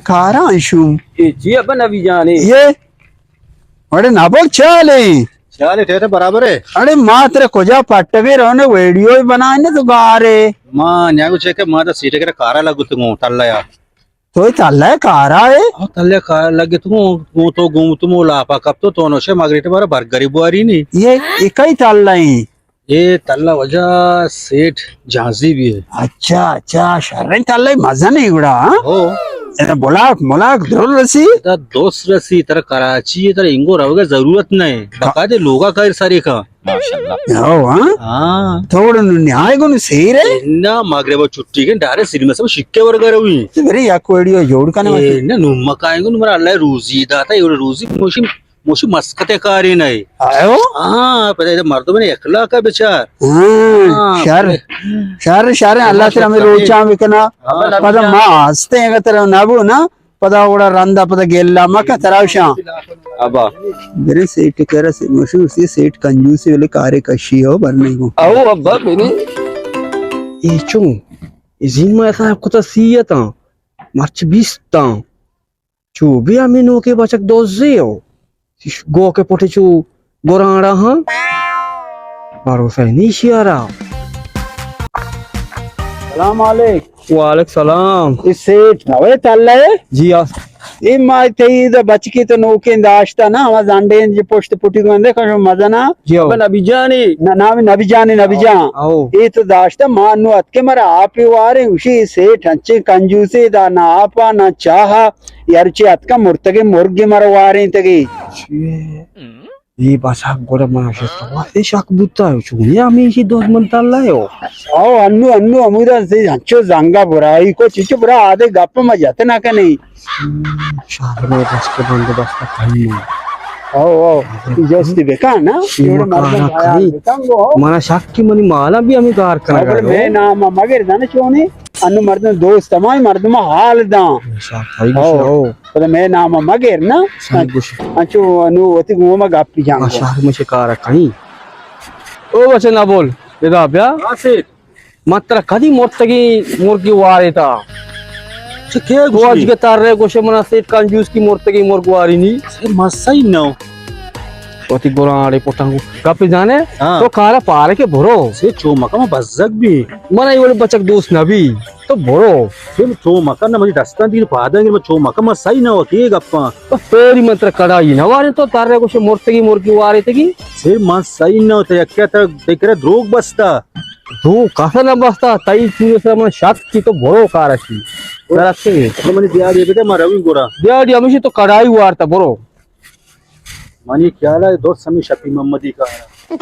کارا انشو۔ اے چی ابا نبی جان اے؟ اے؟ اڑے نبو چالے۔ چالے ٹھیک ہے، برابر ہے۔ اڑے ما ترے کجا پٹگے رونے ویڈیو بنائے نا تو گارے۔ ما نیاگو چیک ہے، ما دا سیٹے کرا کارا لگو تو گوں تلا یا۔ تو اے تلہ کارا اے؟ ہاں، تلہ کارا لگے تو، گوں تو، گوں تو مو لاپا کپ تو، تو نوشے مگریٹ بارا برگری بواری نی۔ اے، اے کئی تلہ ایں؟ اے تلہ وجہ سیٹھ جہازی بھی ہے۔ اچھا، اچھا، شریں تلہ مزن اے گڑا، ہاں؟ ہو۔ اے بلاک، ملاک در رسی؟ ادا دوست رسی، ترا کراچی ہے، ترا انگو روگا ضرورت نہیں۔ بقا دے لوگا کار ساری کا۔ ماشاءاللہ۔ ہو، ہاں؟ ہاں۔ تو گڑا نو نیائے گو نو سیر ہے؟ نہ، مغرب چھٹی کے ڈارے سری مسا شکے ورگا روی۔ تو میرے یک ویڈیو جوڑ کنے اے، ماشاءاللہ۔ نہ، نو مکائیں گو، نو مرا اللہ روزی داتا، اے روزی موشی، موشی مسکتے کاری نہیں۔ آیو؟ ہاں، پتہ ہے مردم نے اخلاق ہے بیچار۔ ہاں، ہاں، شر، پتہ ہے۔ شر، شر، اللہ تیرا ہمیں روچاں بکنا۔ ہاں، پتہ ما ہستے ہیں، اگر تیرا نہ بو نا، پدا اوڑا رندا پدا گیلا مکن تراوشاں۔ ابا۔ برے سیٹ کرا سے مشہور سی سیٹ کنجوسی ولی کارے کشی ہو بر نہیں ہو۔ او ابا بنی۔ اے چون؟ اے زین ما ایسا کتا سیتا۔ مرچ بیستا۔ چو بیا می نوکے بچک دوزے ہو۔ گوکے پٹے چو گورانڑا ہاں۔ بھروسہ نہیں شیارا۔ سلام علیک۔ وعلیک سلام۔ اے سیٹھ نوے تلہ ہے؟ جی ہاں۔ اے ما تئی دا بچکی تو نوکیں داشتا نا، ہما زنڈیں جی پشت پٹی گوندے کشو مزنا۔ جی ہاں۔ نبی جانی۔ نا، نام نبی جانی، نبی جان۔ ہاں۔ اے تو داشتا ما نو اتکے مرا آپی واریں، گوشی سیٹھ انچیں کنجوسے دا نہ آپا نہ چاہا۔ یار چے اتکا مرتگے مرگے مرا وارینتگے۔ چیے؟ اے بس حق گڑا منا شت۔ اے شک بوتا ہے، چونی ہمیشی دوست من تلا ہے او۔ او انو، انو ہمودا سے انچو زنگا برائی کو چچو برا آدے گپ ما جت نہ کنے۔ شاہ میں بس کے بندوبست کھائی۔ او، او، جستی بکن نا؟ شیما جوڑ مردم کارا خیال کھائی۔ بکن گو۔ منا شک کی منی مالا بھی ہمیں کار کرنا او، بلے گا۔ میں نام مگر دانے چونے؟ انو مردم دوست ہمائی مردم حال داں۔ شاہ بھائی او۔ گوشے او۔ پدا مئے نام ءَ مہ گر نا۔ سمجھ گوش۔ انچو انو وتی گوما گپی جان آ کو۔ شہر مچے کارا کہیں۔ او بچے نہ بول، ادا بیا۔ ہاں سیٹھ۔ من ترا کدی مرتگی مرگی وارے تا۔ چہ کئے تو گوشی؟ اج کے تر رہے گوشے منا سیٹھ کنجوس کی مرتگی مرگ واری نی۔ سیٹھ من صحیح نہ ہوں۔ وتی گورانڑے پٹاں گو۔ گپی جانے؟ ہاں۔ تو کارا پارے کے برو۔ سیٹھ چو مکا ما بزگ بھی۔ منا یہ وڑے بچک دوست نہ بھی۔ تو برو۔ سیٹھ چو مکن نہ منی دستاں دیر پاداں گیر، من چو مکن، من سہی نہ وتی اے گپاں۔ تو پیری من ترا کڑائی نہ واریں، تو ترے گوشے مرتگی مرگی وارے تگی۔ سیٹھ من سہی نہ وتی، یکے ترا تئی کرا دروگ بستا۔ دروگ کسا نہ بستا، تئی چیز سر من شک کی تو برو کارا چی۔ ترا چے؟ تو منی دیاری بدے، من روی گورا۔ دیاری ہمیشی تو کڑائی وارتا، برو۔ منی خیال ہے درست ہمیں شفیع محمدی کارا۔